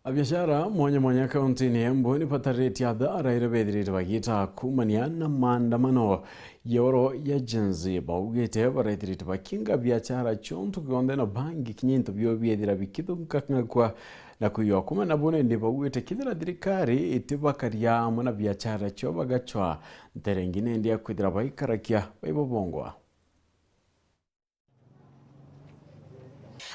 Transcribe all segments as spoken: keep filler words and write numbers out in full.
Abiashara mwanya mwanya kauntini ya Embu ni bataritie athara iria bethirite bagiita kuumania na maandamano ya oro ya Gen Z. Baugite barethirite bakinga biashara ciontu kionthe na bangi kinya into bio biethira bikithungang'akua na kwiywa kuma na bo. Nindi baugite kethira thirikari itibakaria amwe na biashara cio bagacwa ntere ingi nindi ya kwithira baikarakia baibobongwa.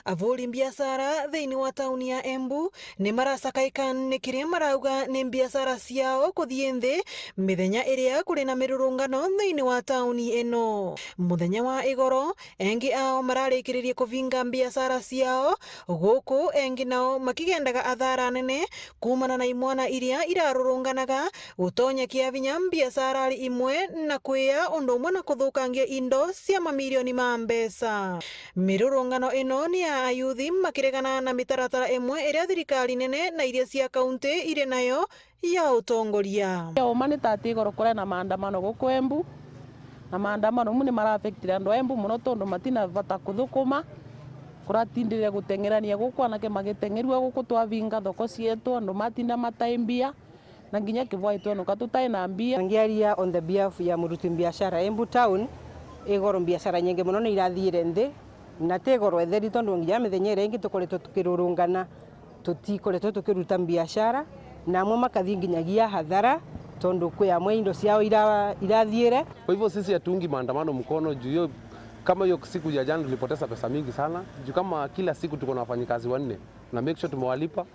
Aburi mbiacara thiini wa tauni ya Embu ni maracakaika ni kiria marauga ni mbiacara ciao kuthii nthi mithenya iria kuri na mirurungano thiini wa tauni ino. Muthenya wa igoro, engi ao mararikiririe kuvinga mbiacara ciao guku, engi nao makigendaga athara nene kuumana na imwana iria irarurunganaga gutonya kiavinya mbiacarari imwe na kwia undu umwe na kuthukangia indo cia mamirioni ma mbeca. Mirurungano ino ni ya ayuthi makiregana na mitaratara imwe iria thirikari nene na iria cia kaunti iri nayo ya utongoria. Ya uma ni ta ati igoro kuria na maandamano guku Embu, na maandamano mau ni mara affectire andu a Embu mono tondu matina vata kuthukuma. Kuratindire guteng'erania guku, anake magiteng'erua guku, twavinga thoko cietu, andu matinda matai mbia, na nginya kivwaitwe nuka tutai na mbia. Ngiaria on the behalf ya muruti biashara Embu Town, igoro biashara nyingi mono ni irathiire nthi, na ti igoro itheri, tondu nginya mithenya iria ingi tukoretwe tukirurungana, tutikoretwe tukiruta biashara, na amwe makathii nginyagia hathara, tondu kwi amwe indo ciao ira-, irathiire. Kwa hivyo sisi hatuungi maandamano mkono juu hiyo, kama hiyo siku ya jana tulipoteza pesa mingi sana, juu kama kila siku tuko na wafanyikazi wanne, na make sure tumewalipa,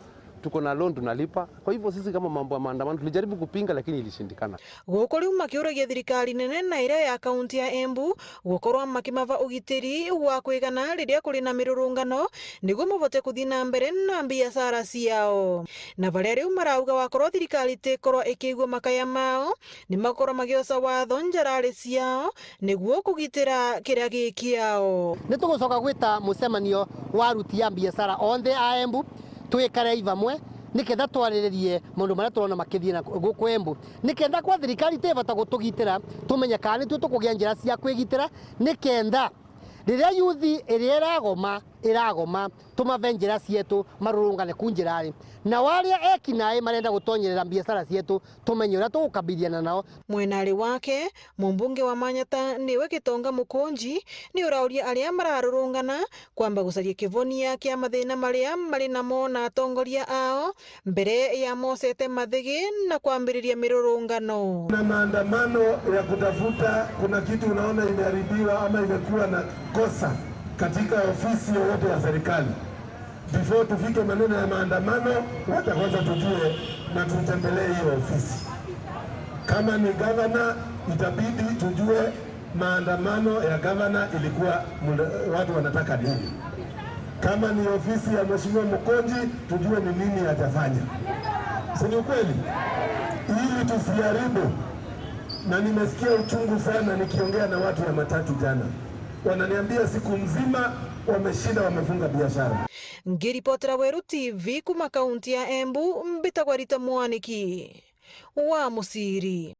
tuko na loan tunalipa. Kwa hivyo sisi kama mambo ya maandamano tulijaribu kupinga, lakini ilishindikana. Guku riu makiuragia thirikari nene na iria ya kaunti ya Embu gukorwa makimava ugitiri wa kwigana riria kuri na mirurungano, niguo mabote kuthii na mbere na mbiacara ciao. Na baria riu marauga wakorwa thirikari tikorwa ikiigua makaya mao, ni makorwa magioca watho njarari ciao niguo kugitira kiria gi kiao. Ni tugucoka gwita mucemanio wa aruti a mbiacara onthe a Embu, twikare i vamwe nikenda twariririe maundu maria turona makithii na guku Embu, nikenda kwa thirikari ti vata gutugitira, tumenye kana nitui tukugia njira cia kwigitira, nikenda riria yuthi iria iragoma, iragoma, tumave njira cietu, marurungane ku njirari. Nao aria eki nae marenda gutonyerera mbiacara cietu, tumenye uria tugukabiliana nao. Mwenari wake, mumbunge wa Manyata niwe Gitonga Mukunji, ni urauria aria mararurungana kwamba gucaria kivonia kia mathina maria mari namo na atongoria ao mbere ya mocete mathigi na kwambiriria mirurungano. Na maandamano ya kutafuta kuna kitu unaona imeharibiwa ama imekuwa na kosa katika ofisi yoyote ya serikali, before tufike maneno ya maandamano, wacha kwanza tujue na tutembelee hiyo ofisi. Kama ni gavana, itabidi tujue maandamano ya gavana ilikuwa mle-, watu wanataka nini. Kama ni ofisi ya Mheshimiwa Mukunji, tujue ni nini hajafanya. Si ni ukweli? Ili tusiharibu. Na nimesikia uchungu sana nikiongea na watu ya matatu jana. Wananiambia siku mzima wameshinda wamefunga biashara. Ngiripotera Weru T V kuma kaunti ya Embu, mbitagwa Rita Mwaniki wa Musiri.